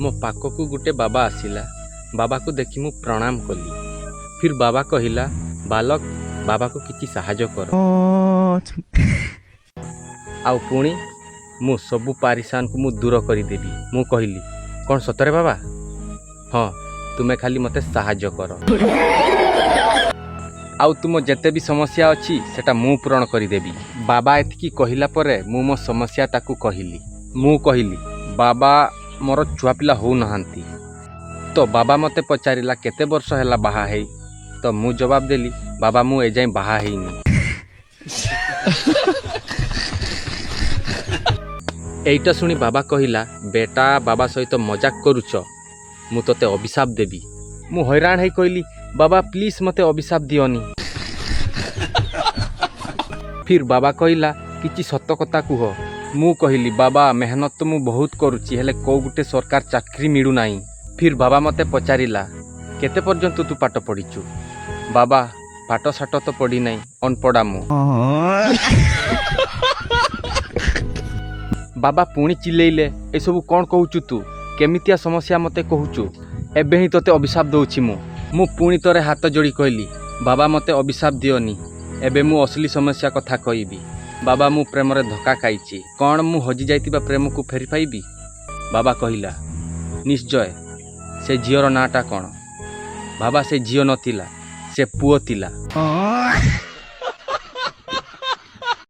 ମୋ ପାଖକୁ ଗୋଟେ ବାବା ଆସିଲା। ବାବାକୁ ଦେଖି ମୁଁ ପ୍ରଣାମ କଲି। ଫିର୍ ବାବା କହିଲା, "ବାଲକ, ବାବାକୁ କିଛି ସାହାଯ୍ୟ କର।" ଆଉ ପୁଣି ମୁଁ ସବୁ ପାରିଶାନକୁ ମୁଁ ଦୂର କରିଦେବି। ମୁଁ କହିଲି, "କ'ଣ ସତରେ ବାବା?" "ହଁ, ତୁମେ ଖାଲି ମୋତେ ସାହାଯ୍ୟ କର, ଆଉ ତୁମ ଯେତେ ବି ସମସ୍ୟା ଅଛି, ସେଟା ମୁଁ ପୂରଣ କରିଦେବି।" ବାବା ଏତିକି କହିଲା ପରେ ମୁଁ ମୋ ସମସ୍ୟା ତାକୁ କହିଲି। ମୁଁ କହିଲି, "ବାବା, ମୋର ଛୁଆ ପିଲା ହେଉନାହାନ୍ତି।" ତ ବାବା ମୋତେ ପଚାରିଲା, "କେତେ ବର୍ଷ ହେଲା ବାହା ହେଇ?" ତ ମୁଁ ଜବାବ ଦେଲି, "ବାବା, ମୁଁ ଏଯାଏଁ ବାହା ହେଇନି।" ଏଇଟା ଶୁଣି ବାବା କହିଲା, "ବେଟା, ବାବା ସହିତ ମଜାକ କରୁଛ? ମୁଁ ତୋତେ ଅଭିଶାପ ଦେବି।" ମୁଁ ହଇରାଣ ହେଇ କହିଲି, "ବାବା, ପ୍ଲିଜ୍ ମୋତେ ଅଭିଶାପ ଦିଅନି।" ଫିର୍ ବାବା କହିଲା, "କିଛି ସତ କଥା କୁହ।" ମୁଁ କହିଲି, "ବାବା, ମେହନତ ତ ମୁଁ ବହୁତ କରୁଛି, ହେଲେ କୋଉ ଗୋଟେ ସରକାର ଚାକିରି ମିଳୁନାହିଁ।" ଫିର୍ ବାବା ମୋତେ ପଚାରିଲା, "କେତେ ପର୍ଯ୍ୟନ୍ତ ତୁ ପାଠ ପଢ଼ିଛୁ?" ବାବା, ପାଠ ସାଠ ତ ପଢ଼ିନାହିଁ, ଅନପଢ଼ା ମୁଁ। ବାବା ପୁଣି ଚିଲେଇଲେ, "ଏସବୁ କ'ଣ କହୁଛୁ ତୁ? କେମିତିଆ ସମସ୍ୟା ମୋତେ କହୁଛୁ? ଏବେ ହିଁ ତୋତେ ଅଭିଶାପ ଦେଉଛି ମୁଁ।" ମୁଁ ପୁଣି ଥରେ ହାତ ଯୋଡ଼ି କହିଲି, "ବାବା, ମୋତେ ଅଭିଶାପ ଦିଅନି। ଏବେ ମୁଁ ଅସଲି ସମସ୍ୟା କଥା କହିବି। ବାବା, ମୁଁ ପ୍ରେମରେ ଧୋକା ଖାଇଛି। କ'ଣ ମୁଁ ହଜି ଯାଇଥିବା ପ୍ରେମକୁ ଫେରି ପାଇବି?" ବାବା କହିଲା, "ନିଶ୍ଚୟ। ସେ ଝିଅର ନାଁଟା କ'ଣ?" ବାବା, ସେ ଝିଅ ନଥିଲା, ସେ ପୁଅ ଥିଲା।